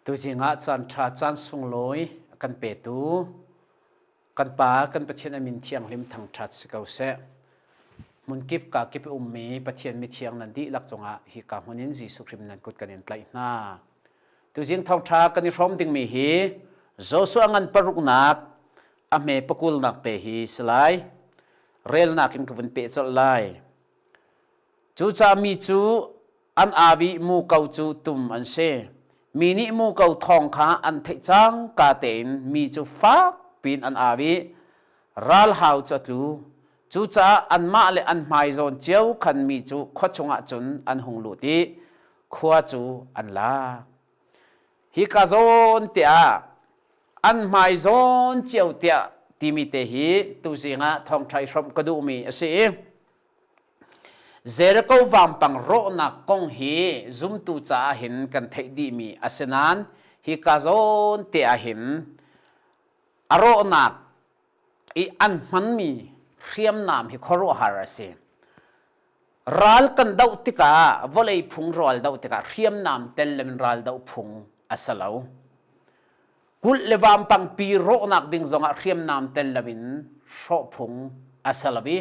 Tuzing ah caan ṭha caan sunglawi a kan petu kan Pa kan Pathian a min thianghlim thangṭhat si ko seh. Hmunkip ka kip i ummi Pathian mithiang nan dihlak cungah hika hmun in Jesuh Khrih nan kut kan in tlaih hna. Tuzing thawngṭha kan i hrawm dingmi hi Joshua ngan paruknak a hme pakulnak te hi si lai. Relnak in ka vun peh colh lai. Cucaah mi cu an au i muko cu tum an si. Mi nih muko thawng kha an theih cangka tein mi cu fak piin an au i ralhau cu a tlu. Cucaah anmah le an hmai zawn cio khan mi cu khua chungah cun an hung lut i khua cu an lak. Hika zawn tiah an hmai zawn cio tiah timi te hi tuzing ah thawngṭha i hrawmh ka duhmi a si i Jericho vampang rawhnak kong hi zumtu caah hin kan theih dihmi a si nain hika zawn te ah hin a rawhnak i an hmanmi hriamnam hi khuaruahhar a si. Ral kan doh tikah vawlei phung ral doh tikah hriamnam tel loin ral doh phung a si lo. Kulh le vampangpi rawhnak ding zongah hriamnam tel loin hrawh phung a si lo i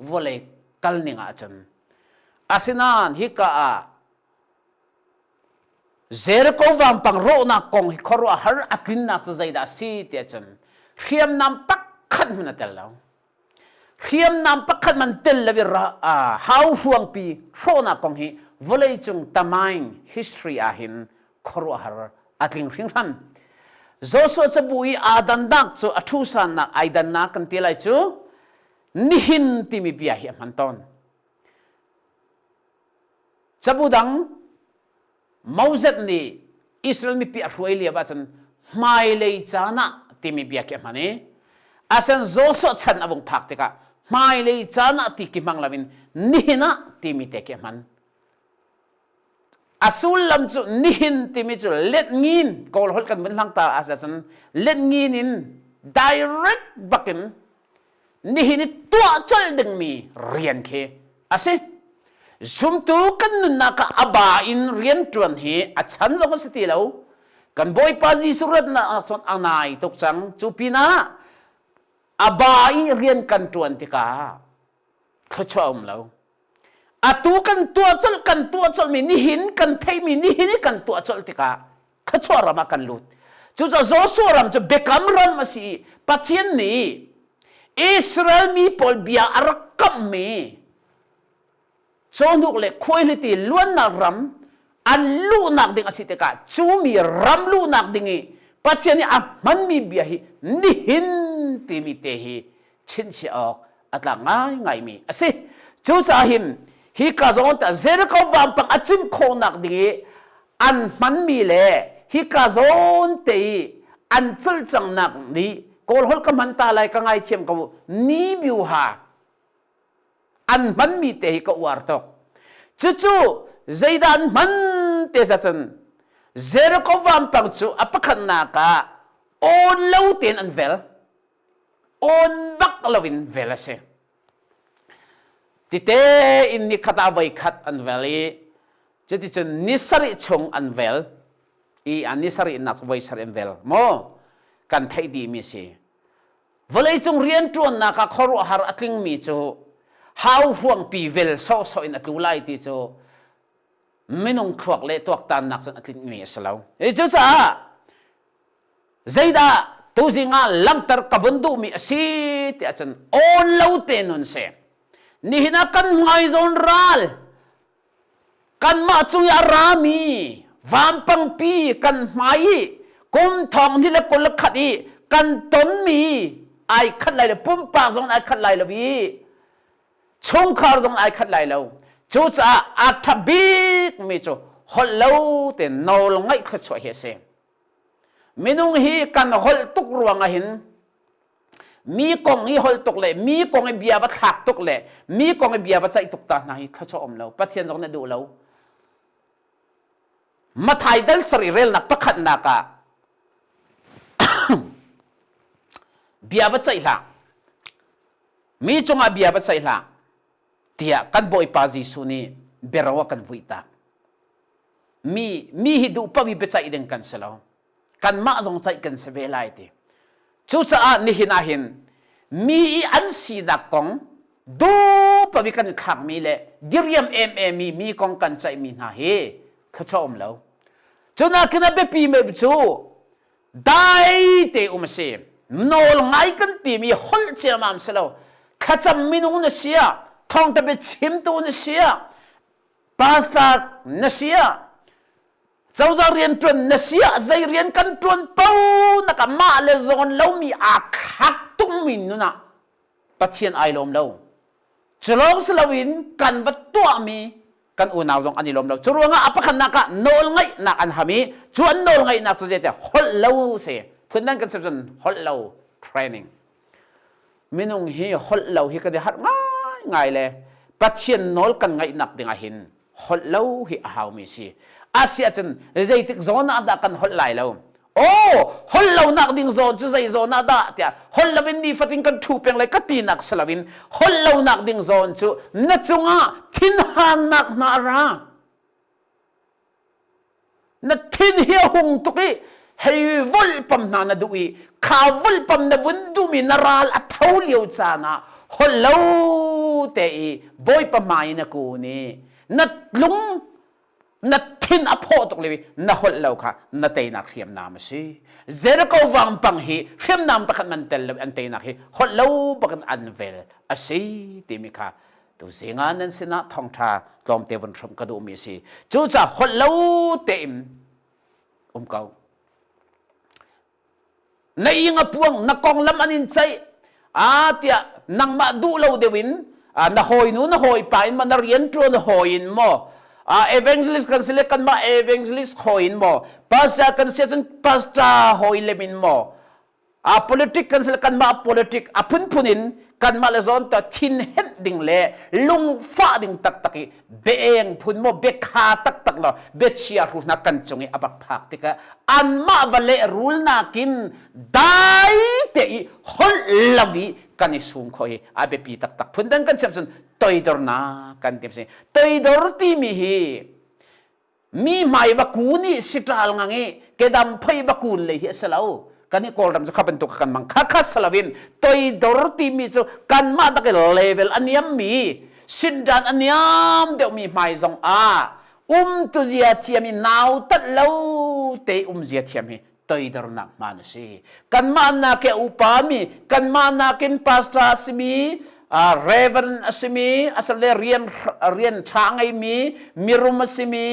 vawlei kal ning ahcun. Asinain hika ah Jericho vampang rawhnak kong hi khuaruahhar a tlinnak cu zeidah a si tiah cun hriamnam pakhat hmanh a tel lo. Hriamnam pakhat man tel lo i hau hruangpi hrawhnak kong hi vawleicung tamaing history ah hin khuaruahhar a tling hringhran. Joshua cabu i aa dannak cu a ṭhusannak ai dannak kan ti lai cu nihin timi bia hi a hman tawn. Cabu dang Moses nih Israel mipi a hruai lio ahcun hmailei caan ah timi bia khi a hman i asen Joshua chan a vung phak tikah hmailei caan ah ti ki hmang loin nihin ah timi te khi a hman. A sullam cu nihin timi cu letngin Kawl holh kan vun hlang ta ahcun letngin in direct bakin nihin i tuah colh dingmi rian khi a si. Zumtu kan nunnak ah a ba in rian ṭuan hi a chan zong a si ti lo. Kan Bawipa Jesuh ratnak ah cun a nai tuk cang. Cu pinah a ba i rian kan ṭuan tikah thluachuah a um lo. Atu kan tuah colh kan tuah colhmi nihin kan theihmi nihin i kan tuah colh tikah thluachuah ram ah kan lut. Cucaah Joshua ram cu biakam ram a si i Pathian nih Israel mi pawl bia a rak kamhmi cawhnuk le khuaihliti luannak ram an luhnak ding a si tikah cu mi ram luhnak ding i Pathian nih a hmanmi bia hi nihin timi te hi chinchiah awk a tlak ngaingaimi a si. Cucaah hin hi ka zawn ta Jericho vampang a cim khawhnak ding i an hmanmi le hi ka zawn te i an cawlcanghnak nih Kawl holh ka hman ta lai ka ngaithiam ko ni biuha an hmanmi te hi ka uar tuk. Cucu zeidah an hman te za cun Jericho vampang cu a pakhatnak ah awn lo tein an vel. Awn bak loin vel a si. Tite in nikhat ah voikhat an vel i cuticun ni sarih chung an vel i a ni sarih nak voi sarih an vel maw kan theih dihmi si. Vawleicung rianṭuannak ah khuaruahhar a tlingmi cu hau hruangpi vel sawhsawh in a tlu lai ti cu minung thluak le tuaktannak cun a tlingmi a si lo. Cucaah zeidah tuzing ah langhter ka vun duhmi a si tiah cun awn lo te nun si. Nihin ah kan hmai zawn ral kanmah cung i a rami vampangpi kan hmai i kum thong hnih le 21 i kan tonmi ai khat lai lo, pumpak zong ai khat lai lo i chungkhar zong ai khat lai lo. Cucaah a ṭha bikmi cu holh lo te nawl ngaih thluachuah hi a si. Minung hi kan holh tuk ruang ah hin mi kong i holh tuk le mi kong i bia va thlak tuk le mi kong i bia va ceih tuk ta hna hi thluachuah um lo. Pathian zong nih duh lo. Mathai dal sarih relnak pakhatnak ah bia va ceih hlah, mi cungah bia va ceih hlah tiah kan Bawipa Jesuh nih biaro a kan vuih tak. Mi hi duh paoh i biaceih ding kan si lo. Kanmah zong ceih kan si ve lai ti. Cucaah nihin ah hin mi i an sinak kong dupawi kan i thlakmi le diriam emem i mi kong kan ceihmi hna hi thluachuah um lo. Cunakin a biapi mi cu dai te um a si. Nawl ngai kan timi holh ciamam si lo. Thlacam minung na si ah, thawngtha bia chimtu na si ah, pastor na si ah, cozah rianṭuan na si ah zei rian kan ṭuan po nak ah mah le zawn lomi aa thlak tungmi nun ah Pathian ai lawm lo. Cu lawng si loin kan va tuahmi kan unau zong an i lawm lo. Cu ruangah a pakhatnak ah nawlngaihnak an ham i cu an nawlngaihnak cu zeitiah holh lo si. Phundang kan chim cun holh lo training. Minung hi holh lo hi kan i harh ngaingai le Pathian nawl kan ngaihnak ding ah hin holh lo hi a haumi si. Asi ahcun zeitik zawn ah dah kan holh lai lo? Oh, holh lonak ding zawn cu zei zawn ah dah tiah holh loin nifatin kan ṭhu peng lai ka tinak si loin holh lonak ding zawn cu na cungah thinhannak hna a ra. Na thin hi a hung tuk i hei volpam hna na duh i kha volpam na vun duhmi na ral a tho lio caan ah holh lo te i Bawipa hmai na kun i na lung na thin a phawh tuk lio i na holh lo kha na teinak hriamnam a si. Jericho vampang hi hriamnam pakhat man tel lo an teinak hi holh lo bakin an vel a si timi kha Tuzing ah nan sinah thawngṭha tlawmte vun hrawmh ka duhmi a si. Cucaah holh lo tein um ko. Na ing a puang, na konglam an in ceih. Ah tiah nangmah duh lo deuh in na hawinu na hawipa in maw na rianṭuan hawi in maw evangelist kan si le kanmah evangelist hawi in maw pastor kan si ahcun pastor hawi lem in maw A politic kan si kanmah politic a phunphun in kanmah le zawn ta thin henh ding le lungfah ding taktak i beeng phun maw biakha taktak lo biachia hru hna kan cung i a bak phak tikah anmah va le rul nakin dai te i holh lo i kan i sum kho hi a biapi taktak phun dang kan siam cun toidornak kan ti si toidor timi hi Mi hmai va kun i sitral ngang i kedam phei va kun lei hi a si lo. Kan i Kawlram cu kha bantuk kan mang. Kha kha si loin toidor timi cu kanmah tak i level a niammi, sindan a niam deuhmi hmai zong ah umtuzia thiam i nautat lo te umzia thiam hi toidornak hmaan a si. Kanmah nak i a upami, kanmah nakin pastor a simi, reverend a simi, asale rian rian ṭha ngeimi, mirum a simi,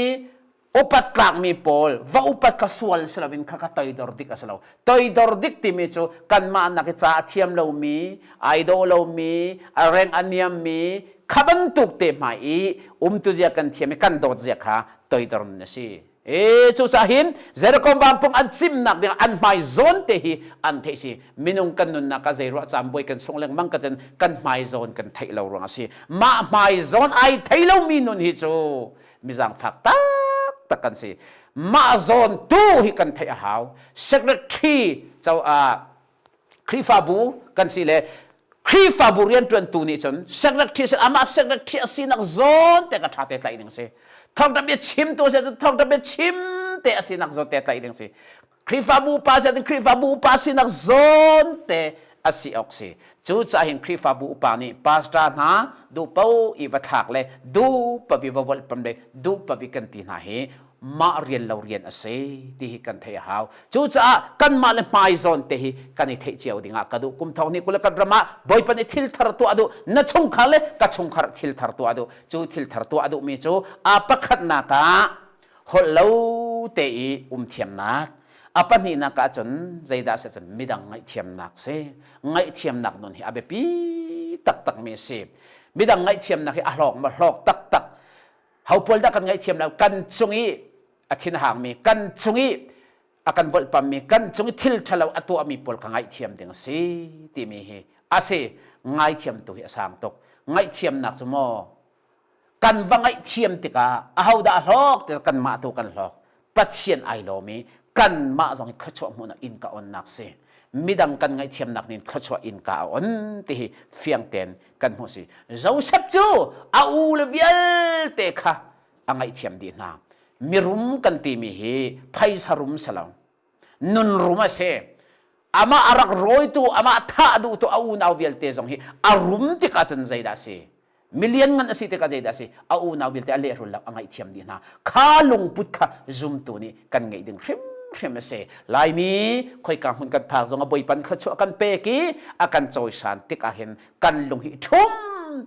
upat tlakmi pawl va upat kha sual si loin kha kha toidor dik a si lo. Toidor dik timi cu kanmah nak i ca a thiam lomi, ai dawh lomi, a reng a niammi, kha bantuk te hmai i umtuzia kan thiam i kan dawt zia kha toidor nun a si. E cucaah hin Jericho vampung an cimnak ding an hmai zawn te hi an theih si minung kan nunnak ah zei ruah caan buai kan sung lengmang ka ten kan hmai zawn kan theih lo ruang a si mah hmai zawn ai thei lomi nun hi cu mizangfak taktak kan si mah zawn tu hi kan theih a hau secretary cho a Khrihfabu kan si le Khrihfabu rianṭuantu nih cun secretary si amah secretary a sinak zawn te ka ṭha te tlaih ding si. Thawngṭha bia chimtu si ahcun thawngṭha bia chim te a sinak zawn te tlaih ding si. Khrihfabu upa si ahcun Khrihfabu upa sinak zawn te a si awk si. Cucaah hin Khrihfabu upa nih pastor hna duhpo i va thlak le duhpavi va volhpam le duhpavi kan ti hna hi mah rian lo rian a si ti hi kan theih a hau. Cucaah kanmah le hmai zawn te hi kan i theih cio dingah ka duh. Kum thong ni kul kan ram ah Bawipa nih thil thar tuah duh. Na chungkhar le ka chungkhar thil thar tuah duh. Cu thil thar tuah duhmi cu a pakhatnak ah holh lo te i um thiamnak. A pahnihnak ah cun zeidah si cun midang ngaihthiamnak si. Ngaihthiamnak nun hi a biapi taktakmi a si. Midang ngaihthiamnak hi a hlawk ma hlawk taktak. Ho pawl dah kan ngaihthiam lo kan cung i a thin a hangmi kan cung i a kan volhpammi kan cung i thil ṭhalo a tuahmi pawl kha ngaihthiam ding a si timi hi a si ngaithiam tu hi a sang tuk ngaihthiamnak cu maw kan va ngaihthiam tikah ahodah a hlawk ti kanmah tu kan hlawk Pathian ai lawm i kanmah zong hi thluachuah hmuhnak inn ka onnak si midang kan ngaihthiamnak nih thluachuah inn ka a on ti hi fiang tein kan hmuh si Joseph cu a u le vialte kha a ngaihthiam dih hna mirum kan timi hi phaisa rum si lo. Nun rum a si. Amah a rak rawitu, amah thah duhtu a unau vialte zong hi a rum tikah cun zeidah a si? Milian ngan a si tikah zeidah a si? A unau vialte a lehrul lo, a ngaihthiam dih hna. Kha lungput kha zumtu nih kan ngeih ding hrimhrim a si. Laimi khoika hmun kan phak zong a Bawipa nih thluachuah kan pek i a kan cawisan tik ah hin kan lung hi ṭhum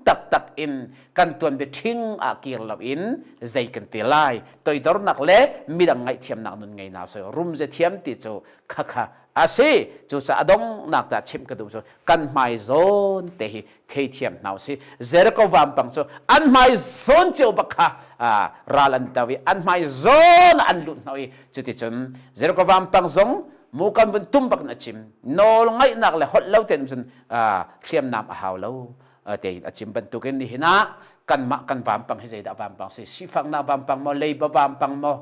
taktak in kan tuanbia ṭhing ah kir loin zei kan ti lai. Toidornak le midang ngaihthiamnak nun ngei hna usih. Rumze thiam ti cu khakha a si. Cucaah a donghnak ta chimh ka duh cu kan hmai zawn te hi theithiam hna usih. Jericho vampang cu an hmai zawn cio bak kha ral an do i an hmai zawn an lut hna i cuticun Jericho vampang zong mu kan vun tum bak in a chim. Nawl ngaihnak le holh lo tein cun hriamnam a hau lo tein a chim bantukin nihin ah kanmah kan vampang hi zeidah vampang si sifaknak vampang maw leiba vampang maw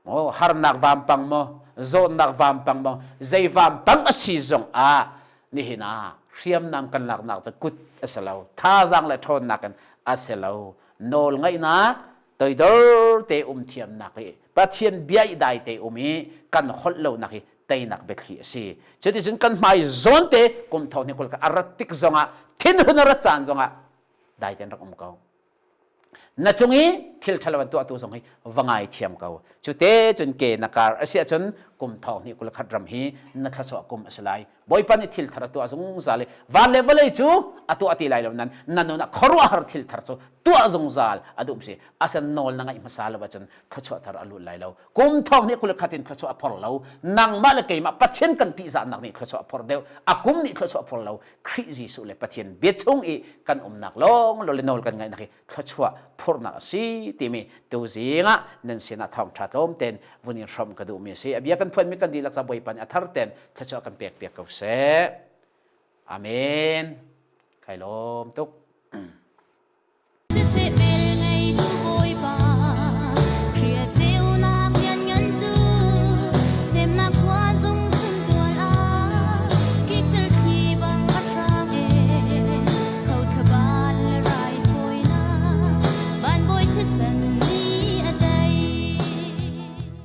maw harnak vampang maw zawtnak vampang maw zei vampang a si zong ah nihin ah hriamnam kan laknak cu kut a si lo thazaang le ṭhawnnak in a si lo nawl ngaihnak toidor te um thiamnak hi Pathian bia i dai te um i kan holh lonak hi teinak biathli a si. Cuticun kan hmai zawn te kum tho ni kul ka a rat tik zongah thinhun a rat caan zongah dai ten rak um ko. Na cung i thil ṭhalo an tuahtu zong hi va ngai thiam ko. Cu te cun ke na kar a si ahcun kum thong hnih 21 ram hi na thluachuah kum a si lai. Bawipa nih thil thar a tuah zungzal i van le vawlei cu a tuah ti lai lo nan na nun ah khuaruahhar thil thar cu tuah zungzal a duh si. Asan nawl na ngaih hmasa lo ahcun thluachuah thar a lut lai lo. Kum thong hnih 21 in thluachuah a phor lo. Nangmah le keimah Pathian kan ṭihzahnak nih thluachuah a phor deuh. A kum nih thluachuah a phor lo. Khrih Jesuh le Pathian bia chung i kan umnak lawng le nawl kan ngaihnak hi thluachuah phurhnak a si timi tuzing ah nan sinah thawngṭha tlawm ten vun in hrawmh ka duhmi a si. A bia kan phuanmi kan dihlak ca Bawipa nih a thar ten thluachuah kan pek piak ko seh. Amen. Kai lawm tuk.